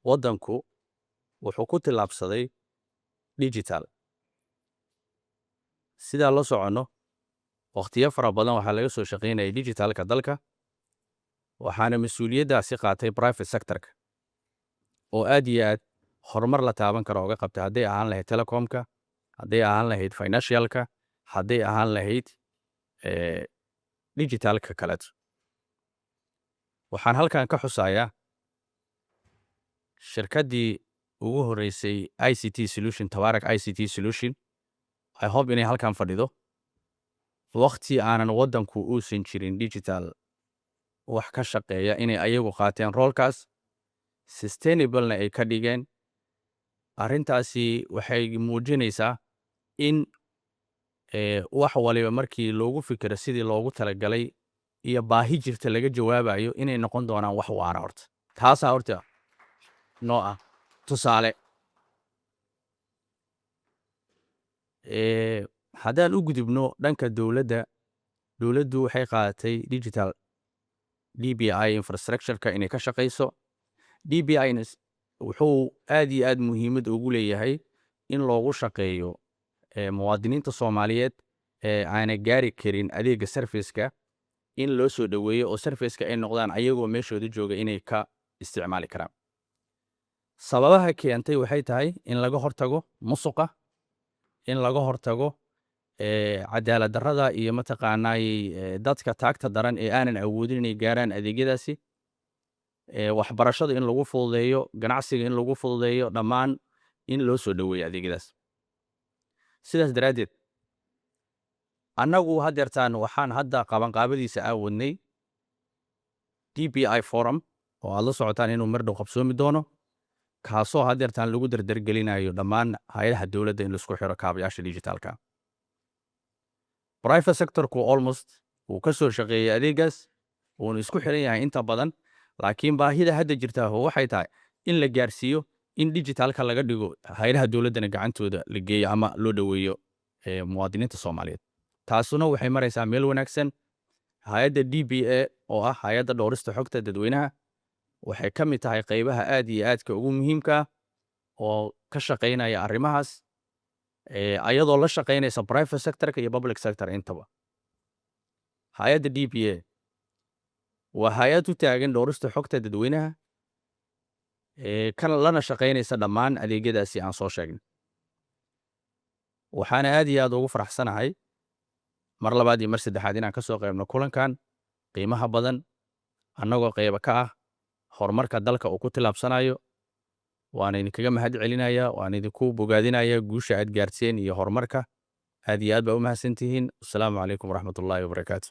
Waddanku wuxuu ku tillaabsaday digital. Sidaa la soconno, wakhtiyo fara badan waxaa laga soo shaqaynayay digitalka dalka, waxaana mas-uuliyaddaasi qaatay private sectorka oo aad iyo aad horumar la taaban karo oga qabtay, hadday ahaan lahayd telecomka, hadday ahaan lahayd financialka, hadday ahaan lahayd digitalka kaleeto. Waxaan halkan ka xusayaa shirkaddii ugu horreysay ICT solution, Tabaarak ICT Solution. I hope inay halkan fadhido. Waqti aanan waddanku uusan jirin digital wax ka shaqeeya, inay ayagu qaateen roolkaas, sustainablena ay ka dhigeen. Arrintaasi waxay muujinaysaa in wax waliba markii loogu fikiro sidii loogu talagalay iyo baahi jirta laga jawaabayo, inay noqon doonaan wax waara. Horta taasaa horta noo ah tusaale. Haddaan u gudubno dhanka dowladda, dowladdu waxay qaadatay digital DPI infrastructure-ka inay ka shaqayso. DPI wuxuu aad iyo aad muhiimad ugu leeyahay in loogu shaqeeyo muwaadiniinta Soomaaliyeed ee aanay gaari karin adeega serviceka, in loo soo dhoweeyo oo serviceka ay noqdaan ayagoo meeshooda jooga inay ka isticmaali karaan. Sababaha keentay waxay tahay in laga hortago musuqa, in laga hortago cadaalad darrada iyo mataqaanaay dadka taagta daran ee aanan awoodin inay gaaraan adeegyadaasi, waxbarashada in lagu fududeeyo, ganacsiga in lagu fududeeyo, dhammaan in loo soo dhoweeyo adeegyadaas. Sidaas daraaddeed, annagu haddeertaan waxaan hadda qabanqaabadiisa aan wadnay DPI forum oo aad la socotaan inuu mar dhow qabsoomi doono, kaasoo haddeertaan lagu dardargelinayo dhammaan hay-adaha dowladda in laisku xiro kaabayaasha digitalka. Private sectorku almost wuu ka soo shaqeeyey adeegaas, wuuna isku xiran yahay inta badan, laakiin baahida hadda jirta waxay tahay in la gaarsiiyo in digitalka laga dhigo hay-adaha dowladdana gacantooda la geeyo ama loo dhoweeyo muwaadiniinta Soomaaliyeed. Taasuna waxay maraysaa meel wanaagsan. Hay-adda DPA oo ah hay-adda dhowrista xogta dadweynaha waxay ka mid tahay qaybaha aad iyo aadka ugu muhiimka ah oo ka shaqaynaya arrimahaas, ayadoo la shaqaynaysa private sectorka iyo public sector intaba. Hay-adda DPA waa hay-ad u taagan dhowrista xogta dadweynaha kan lana shaqaynaysa dhammaan adeegyadaasi aan soo sheegnay. Waxaana aad iyo aad ugu faraxsanahay mar labaad iyo mar saddexaad inaan ka soo qaybno kulankan qiimaha badan, annagoo qayba ka ah horumarka dalka uu ku tillaabsanayo. Waana idinkaga mahad celinaya, waan idinku bogaadinaya guusha aad gaarteen iyo horumarka. Aad iyo aad baa u mahadsantihiin. Asalaamu calaykum waraxmatullaahi wabarakaatu.